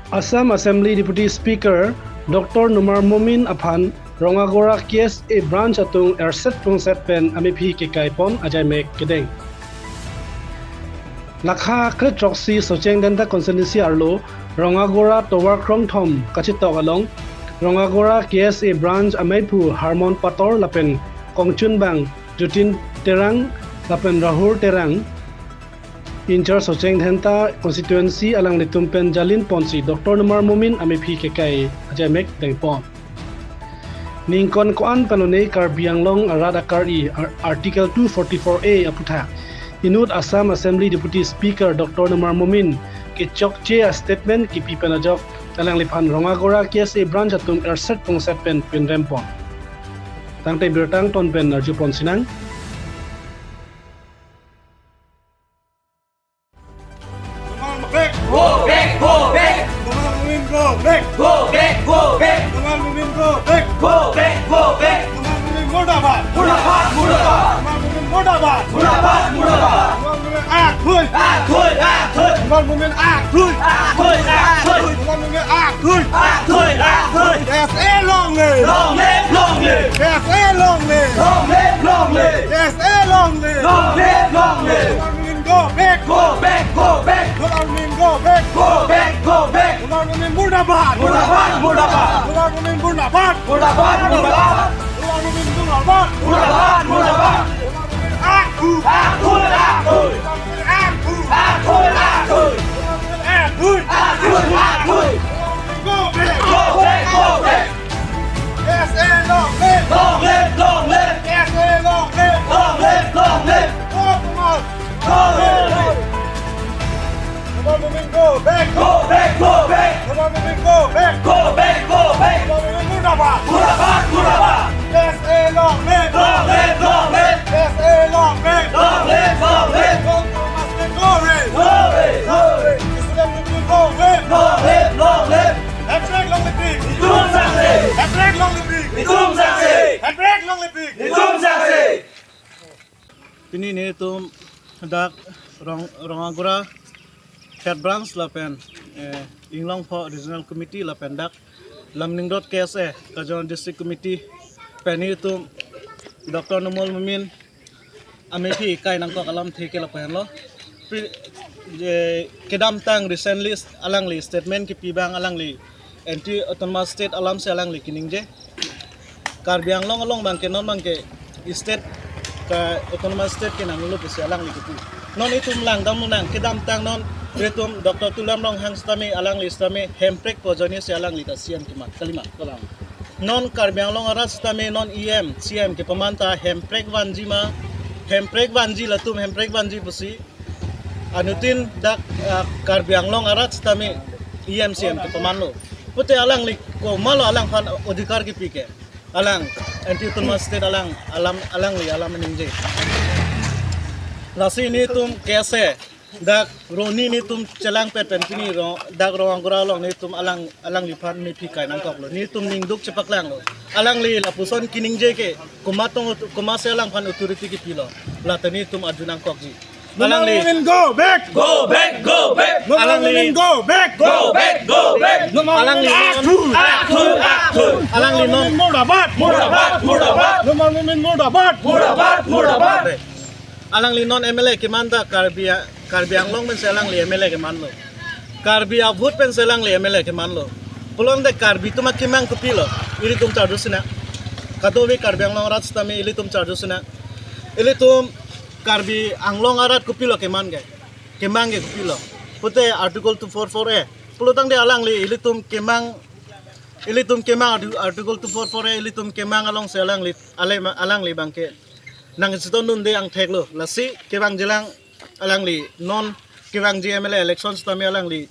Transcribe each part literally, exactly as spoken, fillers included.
Assam Assembly Deputy Speaker Doctor Numal Momin aphan Rongagora K S A branch atum erset pungset pen amephi kekai pon ajaimek kedeng. Lakha kre throksi Socheng Dhenta constituency arlo Rongagora tovar krongthom kachetok along Rongagora K S A branch ameiphu Harmon Pator lapen kongchunbang Jutin Terang lapen Rahul Terang, in-charge Socheng Dhenta constituency, alanglitum pen jalin ponsi Doctor Numal Momin amephi kekai ajaimek dengpon. Ningkan ko-an pen lone Karbi Anglong arat akari Ar-, Article two forty-four A aputhak inut Assam Assembly Deputy Speaker Doctor Numal Momin kechokche a-statement kipi pen ajok alangliphan Rongagora K S A branch atum erset pungset pen pinrem pon. Tangte birta angton pen arju pon sinang. Go back! Go back! Go back! Numal Momin go back! Go back! Go back! Numal Momin go back! Go back! Go back! Numal Momin murdabad! Murdabad! Murdabad! Numal Momin murdabad! Murdabad! Murdabad! Numal Momin akthui! Akthui! Akthui! Numal Momin akthui! Akthui! Akthui! Numal Momin akthui! Akthui! Akthui! K S A long live! Long live! Long live! K S A long live! Long live! Long live! K S A long live! Long live! Long live! Numal Momin go back! Go back! Go back! Numal Momin go back! Go back! Go back! Numal Momin murdabad! Murdabad! Murdabad! Numal Momin murdabad! Murdabad! Murdabad! Numal Momin murdabad! Murdabad! Murdabad! Numal Momin akthui! Akthui! Akthui! Numal Momin akthui! Akthui! Akthui! Numal Momin akthui! Akthui! Akthui! Numal Momin go back! Go back! Go back! K S A long live! Long live! Long live! K S A long live! Long live! Long live! Go Numal! Go live! Numal Momin go back! Go back! Go back! Numal Momin go back! Go back! Go back! Numal Momin murdabad! Murdabad! Murdabad! K S A long live! Long live! Long live! K S A long live! Long live! Long live! Go Numal Momin go live! Go live! Go live! Student union go live! Long live! Long live! Hemprek longle pik! Netum sangse! Hemprek longle pik! Netum sangse! Hemprek longle pik! Netum sangse! Pini netum dak Rong, Rongagora Head Branch lapen, eh, Inglongpho Regional Committee lapen dak Lumding Road K S A Karbi Anglong District Committee pen netum Doctor Numal Momin amephi kai nangkok alamthe ke lapu henlo. Pri-, je kedamtang recently alangli statement kipi abang alangli anti autonomous state alamsi alangli kaningje. Karbi Anglong along abangke non abangke state ka autonomous state ke nanglo pusi alangli kipu. Non itum langdam nang kedamtang non itum Doctor Tuliram Ronghang sitame alangli sitame hemprek pu ajoinesi alangli ta C M keman kalima. Kalang. Non Karbi Anglong arat sitame non E M, C M kepaman ta hemprek vanji ma, hemprek vanji latum hemprek vanji pusi. Anuttin dak, ah, Karbi Anglong arat sitame E M C M kepamanlo. Pute alangli komatlo alangphan odhikar kipi ke. Alang anti autonomous state alang alam alangli alam ningje. Lasi netum K S A dak roni netum chelangpet pen pini ro dak Rongagora along netum alang alangliphan mephi kai nangkoklo. Netum ningduk chepaklanglo. Alangli lapuson kaningje ke komat tong komatsi alangphan authority kipilo. Lata netum arju nangkokji. Alangli. Numal Momin go back! Go back! Go back! Numal Alangli. Momin go back! Go back! Go back! Numal Alangli. Momin akthui! Akthui! Akthui! Alangli Numal non. Momin murdabad! Murdabad! Murdabad! Numal Momin murdabad! Murdabad! Murdabad! Alangli non M L A keman ta Karbi, Karbi Anglong pensi alangli M L A kemanlo. Karbi a-vote pensi alangli M L A kemanlo. Pulote Karbi atum akemang kopilo. Ilitum charju sinang. Kadokave Karbi Anglong arat sitame ilitum charju sinang. Ilitum Karbi Anglong arat kopilo keman ke. Kemang ke kopilo. Pute Article two four four A. Pulotangte alangli ilitum kemang, ilitum kemang Arti-, Article two four four A ilitum kemang alongsi alangli, ale-, alangli abangke nangchetondunde angtheklo. Lasi kevangjilang alangli non kevangji M L A election sitame alangli,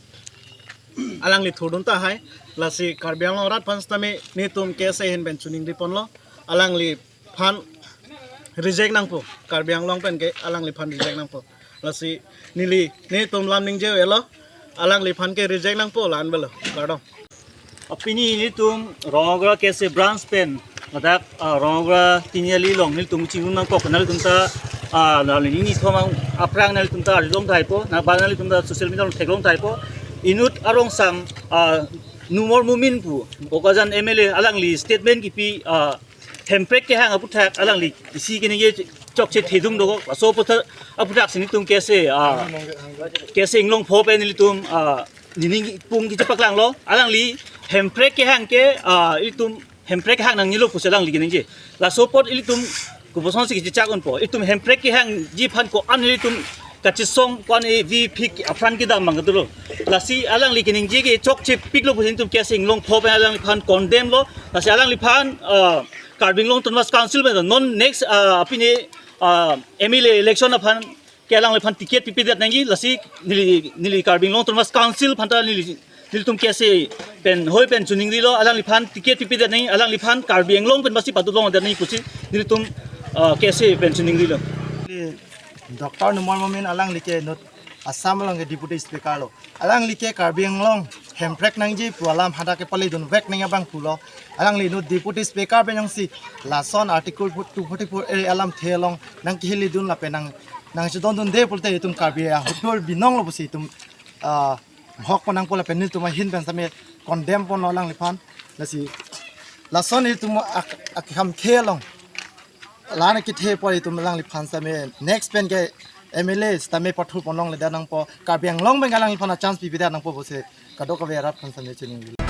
alangli thurdun tahai. Lasi Karbi Anglong arat aphan sitame netum K S A ahin pen choningri ponlo. Alangliphan reject nangpo. Karbi Anglong pen ke alangliphan reject nangpo. Lasi neli netum lam ningje-elo. Alangliphan ke reject nangpo la-an avelo. Kardom. Apini netum Rongagora K S A branch pen ladak, ah, Rongagora Tiniali along nelitum chingrum nangkok, nanglitum ta, ah, nangli nithom aphrang nanglitum ta arjulong tahaipo, nangba nanglitum ta social media along theklong tahaipo. Inut arongsam Ah, Numal Momin pu Bokajan M L A alangli statement kipi, ah, Hemprek kehang aputhak alangli isi keningje chokche thedung dokok, laso aputhak, aputhak si nelitum K S A, ah, K S A Inglongpho pen nelitum, ah, nening pung kiche paklanglo. Alangli Hemprek kehang ke, ah, ilitum Hemprek hang nangnelo pusi alangli keningje. Laso apot ilitum kopuson si kechechak unpo. Ilitum Hemprek kehangji aphan ko-an ilitum kachesong ko-an e vi phik aphan kedam mang kedo lo. Lasi alangli keningje ke chokche piklo pusi ilitum K S A Inglongpho pen alangliphan condemn lo. Lasi alangliphan, ah, Karbi Anglong Autonomous Council pen non next, ah, apini, ah, M L A election aphan ke alangliphan ticket pipedet nangji. Lasi neli, neli Karbi Anglong Autonomous Council aphanta neli, nelitum K S A pen hoi pen chiningrilo, alangliphan ticket pipedet nangji, alangliphan Karbi Anglong pen basi padut longdet nangji pusi nelitum, ah, K S A pen chiningrilo. Doctor Numal Momin alangli ke inut Assam along ke Deputy Speaker lo. Alangli ke Karbi Anglong Hemprek nangji pu alam hadak ke paledunvek nangji abang pulo. Alangli inut Deputy Speaker pen jongsi lason Article two forty-four A alamthe along nangkehilidun lapen nang, nangchedondunde pulote itum Karbi ahutdol binong lo pusi itum, ah, hok ponangpo lapen nelitum ahin pen same condemn ponlo alangliphan. Lasi lason itum ak-, akhamthe along la-an kethe apor itum alangliphan same next pen ke M L A sitame pathur ponlongledet nangpo, Karbi Anglong pen alangliphan a-chance pipedet nangpo pusi kadokave arat aphan same chining.